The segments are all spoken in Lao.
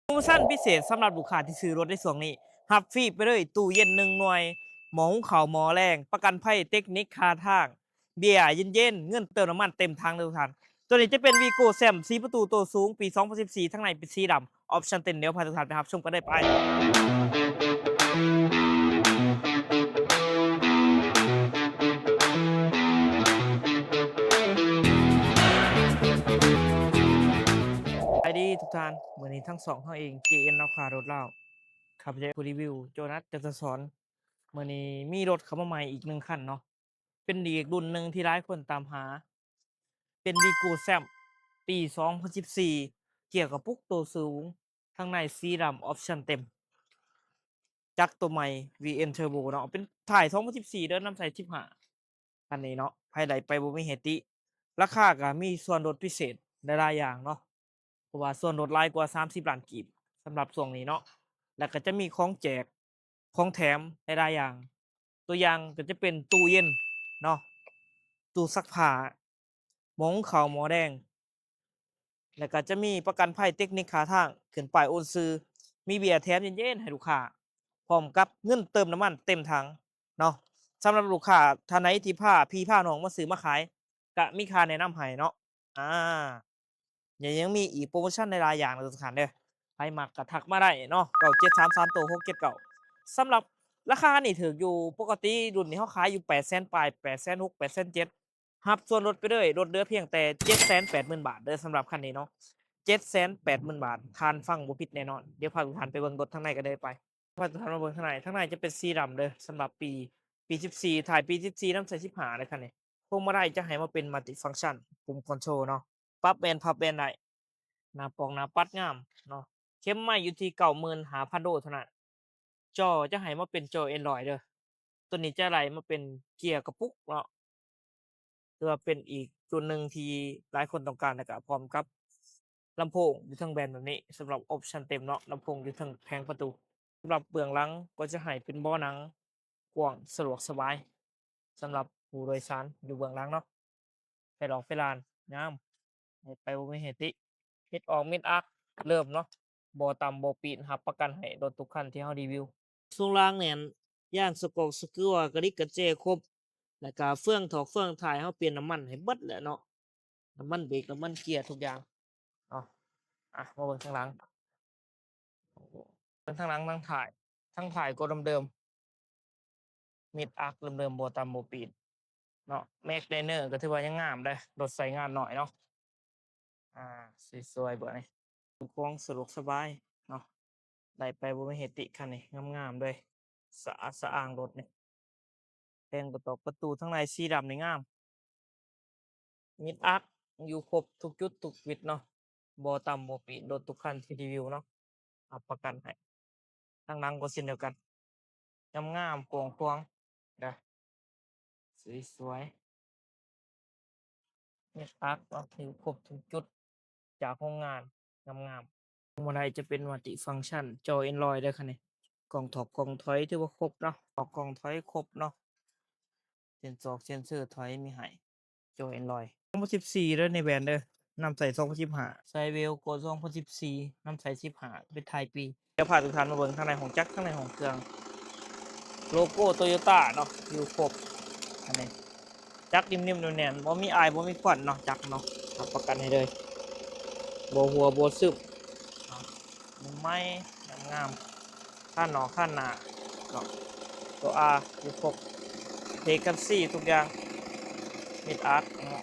ໂປຣໂມຊັນພິເສດສຳລັບລູກຄ້າທີ່ຊື້ລົດໃນຊ່ວງນີ້ ຮັບຟຣີໄປເລີຍ ຕູ້ເຢັນໜຶ່ງໜ່ວຍ, ໝໍ້ຫຸງເຂົ້າໝໍ້ແລງ, ປະກັນໄພເຕັກນິກຂ້າງທາງ, ເບ້ຍເຢັນໆ, ເງິນເຕີມນ້ຳມັນເຕັມຖັງເດີທຸກທ່ານ. ໂຕນີ້ຈະເປັນ ວີໂກ້ ແຊມ ສີ່ປະຕູໂຕສູງ ປີສອງພັນສິບສີ່ ທາງໃນເປັນສີດຳ ອອບຊັນເຕັມ. ດຽວພາທຸກທ່ານໄປຮັບຊົມກັນເລີຍໄປ. ສະບາຍດີທຸກທ່ານ, ມື້ນີ້ທາງຊ່ອງເຮົາເອງ ເຈເອັນ ລາວຄ້າລົດລາວ ຂ້າພະເຈົ້າຜູ້ຣີວິວ ໂຈນັດ ຈັນທະສອນ. ມື້ນີ້ມີລົດເຂົ້າມາໃໝ່ອີກໜຶ່ງຄັນເນາະ, ເປັນອີກລຸ້ນໜຶ່ງທີ່ຫຼາຍຄົນຕາມຫາ, ເປັນ ວີໂກ້ ແຊມ ປີສອງພັນສິບສີ່ ເກຍກະປຸກໂຕສູງ, ທາງໃນສີດຳ ອອບຊັນເຕັມ, ຈັກໂຕໃໝ່ ວີເອັນ ເທີໂບ ເນາະ, ເປັນທ້າຍສອງພັນສິບສີ່ເດີ, ນຳໃສ່ສິບຫ້າ ຄັນນີ້ເນາະ, ໃຜໄດ້ໄປບໍ່ມີໃຫ້ຕິ. ລາຄາກະມີສ່ວນລົດພິເສດຫຼາຍໆຢ່າງເນາະ, ເພາະວ່າສ່ວນລົດຫຼາຍກວ່າສາມສິບລ້ານກີບສຳລັບຊ່ວງນີ້ເນາະ, ແລ້ວກະຈະມີຂອງແຈກ ຂອງແຖມຫຼາຍໆຢ່າງ, ຕົວຢ່າງກໍຈະເປັນຕູ້ເຢັນເນາະ, ຕູ້ຊັກຜ້າ, ໝໍ້ຫຸງເຂົ້າ, ໝໍ້ແດງ, ແລ້ວກໍຈະມີປະກັນໄພເຕັກນິກຂ້າງທາງ, ຂຶ້ນປ້າຍໂອນຊື່, ມີເບ້ຍແຖມເຢັນໆໃຫ້ລູກຄ້າ, ພ້ອມກັບເງິນເຕີມນ້ຳມັນເຕັມຖັງເນາະ. ສຳລັບລູກຄ້າທ່ານໃດທີ່ພາພີ່ພານ້ອງມາຊື້ມາຂາຍ, ກະມີຄ່າແນະນຳໃຫ້ເນາະ. ອາ ຍັງ ຍັງມີອີກໂປຣໂມຊັນຫຼາຍໆຢ່າງເດີທຸກທ່ານເດີ. ໃຜມັກກະທັກມາໄດ້ເນາະ, ເກົ້າເຈັດສາມສາມໂຕຫົກເຈັດເກົ້າ. ສຳລັບລາຄານີ້ຖືກຢູ່, ປົກກະຕິລຸ້ນນີ້ເຮົາຂາຍຢູ່ແປດແສນປາຍ, ແປດແສນຫົກ, ແປດແສນເຈັດ, ຮັບສ່ວນລົດໄປເລີຍ, ລົດເຫຼືອພຽງແຕ່ເຈັດແສນແປດໝື່ນບາດເດີ, ສຳລັບຄັນນີ້ເນາະ, ເຈັດແສນແປດໝື່ນບາດ. ທ່ານຟັງບໍ່ຜິດແນ່ນອນ. ດຽວພາທຸກທ່ານໄປເບິ່ງລົດທາງໃນກັນເລີຍໄປ. ພາທຸກທ່ານມາເບິ່ງທາງໃນ, ທາງໃນຈະເປັນສີດຳເດີ, ສຳລັບປີ ປີສິບສີ່, ທ້າຍປີສິບສີ່ ນຳໃສ່ສິບຫ້າເດີຄັນນີ້. ພວງມາໄລຈະໃຫ້ມາເປັນມັນຕິຟັງຊັນ, ປຸ່ມຄອນໂທຣເນາະ, ປັບແບນພັບແບນໄດ້, ໜ້າປ່ອງໜ້າປັດງາມເນາະ, ເຂັມໄມ້ຢູ່ທີ່ເກົ້າໝື່ນຫ້າພັນໂດເທົ່ານັ້ນ. ຈໍຈະໃຫ້ມາເປັນຈໍແອນດຣອຍເດີ, ໂຕນີ້ຈະໄດ້ມາເປັນເກຍກະປຸກເນາະ, ຖືວ່າເປັນອີກຈຸດໜຶ່ງທີ່ຫຼາຍຄົນຕ້ອງການ, ແລ້ວກະພ້ອມກັບລຳໂພງຢູ່ເທິງແບນແບບນີ້ ສຳລັບອອບຊັນເຕັມເນາະ, ລຳໂພງຢູ່ເທິງແຜງປະຕູ. ສຳລັບເບື້ອງຫຼັງກໍຈະໃຫ້ເປັນເບາະໜັງກວ້າງສະດວກສະບາຍ ສຳລັບຜູ້ໂດຍສານຢູ່ເບື້ອງຫຼັງເນາະ. ໄຟຫຼອກໄຟຫຼານງາມ, ໃຫ້ໄປບໍ່ມີໃຫ້ຕິ. ເຮັດອອກມິດອາກເລີ່ມເນາະ, ບໍ່ຕຳບໍ່ປີນ, ຮັບປະກັນໃຫ້ລົດທຸກຄັນທີ່ເຮົາຣີວິວ. ຊ່ວງລ່າງແໜ້ນ, ຢາງສະກອກສະເກືອກະດິກກະແຈຄົບ, ແລ້ວກະເຟືອງຖອກເຟືອງຖ່າຍ ເຮົາປ່ຽນນ້ຳມັນໃຫ້ເບິດແຫຼະເນາະ, ນ້ຳມັນເບຣກ, ນ້ຳມັນເກຍ, ທຸກຢ່າງເນາະ. ອາ ມາເບິ່ງທາງຫຼັງ, ເບິ່ງທາງຫຼັງ, ທາງທ້າຍ, ທາງທ້າຍກໍເດີມໆ, ມິດອາກເດີມໆ, ບໍ່ຕຳບໍ່ປີນເນາະ. ແມັກໄລເນີກໍຖືວ່າຍັງງາມເດ້, ລົດໃຊ້ງານໜ້ອຍເນາະ. ອາ ສວຍໆ ເບິ່ງນີ້, ຄວາມສະດວກສະບາຍເນາະ, ໄດ້ໄປບໍ່ມີໃຫ້ຕິ. ຄັນນີ້ງາມໆເລີຍ, ສະອາດສະອ້າງລົດນີ້. ແຜງປະຕອກປະຕູທາງໃນສີດຳນີ້ງາມ, ມິດອາກຢູ່ຄົບທຸກຈຸດທຸກວິດເນາະ, ບໍ່ຕຳບໍ່ປີນ, ລົດທຸກຄັນທີ່ຣີວິວເນາະ ຮັບປະກັນໃຫ້. ທາງຫຼັງກໍເຊັ່ນດຽວກັນ, ງາມໆ ກວ້າງຂວາງເດີ, ສວຍໆ. ມີປລັກເນາະ ຢູ່ຄົບທຸກຈຸດຈາກໂຮງງານ ງາມໆ. ພວງມາໄລຈະເປັນມັນຕິຟັງຊັນ ຈໍແອນດຣອຍເດີຄັນນີ້. ກ້ອງຖອກກ້ອງຖອຍຖືວ່າຄົບເນາະ, ອອກກ້ອງຖອຍຄົບເນາະ, ເຊັນຊອກເຊັນເຊີຖອຍມີໃຫ້ ຈໍແອນດຣອຍ. ສອງພັນສິບສີ່ເດີ ໃນແບນເດີ, ນຳໃຊ້ສອງພັນສິບຫ້າ, ໄຊເວວກໍສອງພັນສິບສີ່ ນຳໃຊ້ສິບຫ້າ ເປັນທ້າຍປີ. ດຽວພາທຸກທ່ານມາເບິ່ງທາງໃນຫ້ອງຈັກ ທາງໃນຫ້ອງເຄື່ອງ. ໂລໂກ້ໂຕໂຍຕ້າເນາະ ຢູ່ຄົບ. ອັນນີ້ຈັກນິ້ມໆແໜ້ນໆ ບໍ່ມີອາຍບໍ່ມີຄວັນເນາະ, ຈັກເນາະ ຮັບປະກັນໃຫ້ເລີຍ, ບໍ່ຮົ່ວບໍ່ຊຶມເນາະ, ໃໝ່ງາມໆ. ຄານນອກຄານໜ້າເນາະ, ໂຕ R ຢູ່ຄົບ, ເບຣກກັນຊີທຸກຢ່າງ, ມິດອາກເນາະ,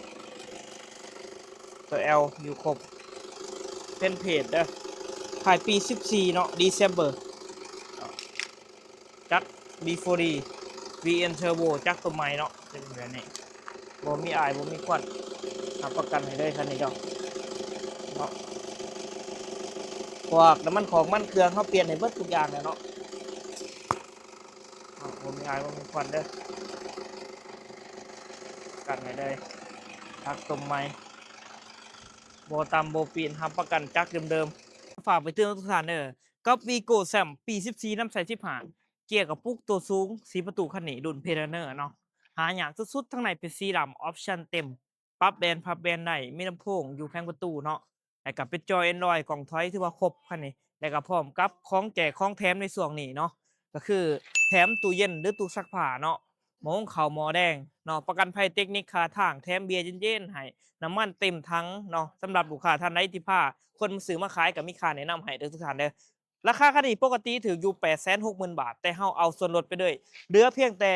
ໂຕ L ຢູ່ຄົບ. ເປັນເພດເດີ, ທ້າຍປີສິບສີ່ເນາະ December ເນາະ. ຈັກ B four D V N Turbo ຈັກໂຕໃໝ່ເນາະ, ເປັນແບບນີ້, ບໍ່ມີອາຍບໍ່ມີຄວັນ, ຮັບປະກັນໃຫ້ເລີຍຄັນນີ້ເຈົ້າເນາະ. ພວກນ້ຳມັນຂອງມັນເຄື່ອງເຮົາປ່ຽນໃຫ້ເບິດທຸກຢ່າງແລ້ວເນາະ, ເນາະ, ບໍ່ມີອາຍບໍ່ມີຄວັນເດີ, ກັນໄວ້ເລີຍ, ຈັກໂຕໃໝ່, ບໍ່ຕຳບໍ່ປີນ, ຮັບປະກັນຈັກເດີມໆ. ຝາກໄປເຕືອນທຸກທ່ານເດີ, ກັບ Vigo Sam ປີສິບສີ່ ນຳໃຊ້ສິບຫ້າ ເກຍກະປຸກໂຕສູງ ສີ່ປະຕູຄັນນີ້ ລຸ້ນ Pathfinder ເນາະ, ຫາຍາກສຸດໆ. ທາງໃນເປັນສີດຳ ອອບຊັນເຕັມ, ປັບແບນພັບແບນໄດ້, ມີລຳໂພງຢູ່ແຜງປະຕູເນາະ, ແລ້ວກະເປັນຈໍ Android, ກ້ອງຖອຍຖືວ່າຄົບຄັນນີ້. ແລະກໍພ້ອມກັບຂອງແຈກຂອງແຖມໃນຊ່ວງນີ້ເນາະ ກໍຄືແຖມຕູ້ເຢັນ ຫຼື ຕູ້ຊັກຜ້າເນາະ, ໝໍ້ຫຸງເຂົ້າ ໝໍ້ແດງເນາະ, ປະກັນໄພເຕັກນິກຂ້າງທາງ, ແຖມເບຍເຢັນໆໃຫ້, ນ້ຳມັນເຕັມຖັງເນາະ. ສຳລັບລູກຄ້າທ່ານໃດທີ່ພາຄົນມາຊື້ມາຂາຍ ກໍມີຄ່າແນະນຳໃຫ້ເດີທຸກທ່ານເດີ. ລາຄາຄັນນີ້ປົກກະຕິຖືກຢູ່ ແປດແສນຫົກໝື່ນບາດ, ແຕ່ເຮົາເອົາສ່ວນລົດໄປເລີຍ ເຫຼືອພຽງແຕ່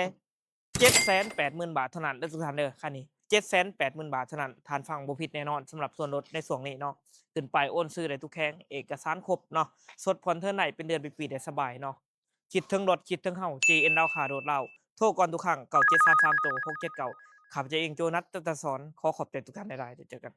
ເຈັດແສນແປດໝື່ນບາດເທົ່ານັ້ນເດີທຸກທ່ານເດີ. ຄັນນີ້ ເຈັດແສນແປດໝື່ນບາດເທົ່ານັ້ນ, ທ່ານຟັງບໍ່ຜິດແນ່ນອນ. ສຳລັບສ່ວນລົດໃນຊ່ວງນີ້ເນາະ, ຂຶ້ນປ້າຍໂອນຊື່ໄດ້ທຸກແຂວງ, ເອກະສານຄົບເນາະ, ສົດຜ່ອນເທີນໄດ້ເປັນເດືອນເປັນປີໄດ້ສະບາຍເນາະ. ຄິດເຖິງລົດ ຄິດເຖິງເຮົາ ເຈເອັນ ລາວຄ້າ ໂດດລາວ. ໂທກ່ອນທຸກຄັ້ງ ເກົ້າເຈັດສາມສາມໂຕ ຫົກເຈັດເກົ້າ. ຂ້າພະເຈົ້າເອງ ໂຈນັດ ຈັດຕະສອນ ຂໍຂອບໃຈທຸກທ່ານຫຼາຍໆ, ເດີເຈີກັນ.